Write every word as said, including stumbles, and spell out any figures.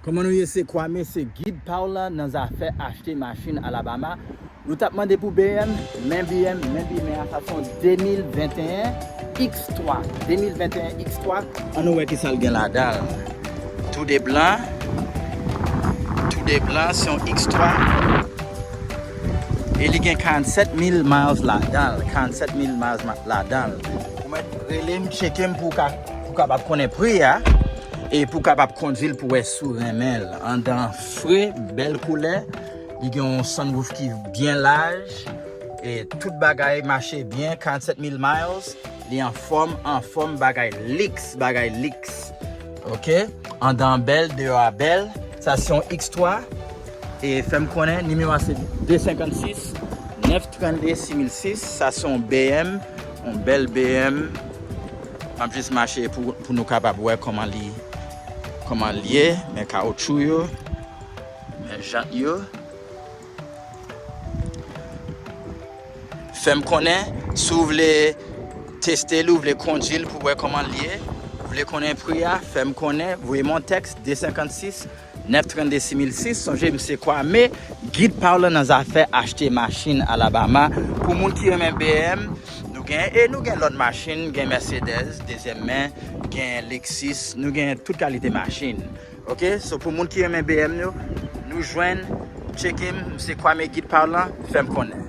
Kòman nou ye? Se Kwame, se gid pa w lan nan zafè achte machin Alabama. Nou t ap mande pou B M, men B M, men B M a, sa se yon de mil venteyen X twa. De mil venteyen X twa. Ann nou wè ki sa l gen ladan l. Tou de blan. Tou de blan, se yon X twa. E li gen karannsèt mil miles ladan l. Karannsèt mil miles ma- ladan l. Ou mèt rele m, tcheke m pou w ka, pou w kapab konnen pri a. E pou w kapab kondui l pou wè si w renmen l. Anndan fre, bèl koulè. Li gen yon sunroof ki byen laj. E tout bagay mache byen, karannsèt mil miles. Li anfòm, anfòm, bagay liks, bagay liks. Ok? Anndan an bèl, deyò a bèl. Sa se yon X twa. E fè m konnen, nimewo a se de senkannsis, nèf trannde, sis mil sis. Sa se yon B M, yon bèl B M. M ap jis mache pou, pou nou kapab wè kòman li, kòman l ye. Men kawotchou yo, men jant yo. Fè m konnen si w vle teste li, w vle kondui l pou wè kòman l ye, w vle konnen pri a, fè m konnen, voye m yon tèks, de senkannsis, nèf trannde, sis mil sis. Sonje, m se Kwame, gid pa w lan nan zafè achte machin Alabama. Pou moun ki renmen B M, nou gen, e nou gen lòt machin, gen Mercedes, dezyèm men, gen Lexus, nou gen tout kalite machin. Ok, so pou moun ki renmen B M yo, nou jwenn, tcheke m, m se Kwame gid pa w lan, fè m konnen.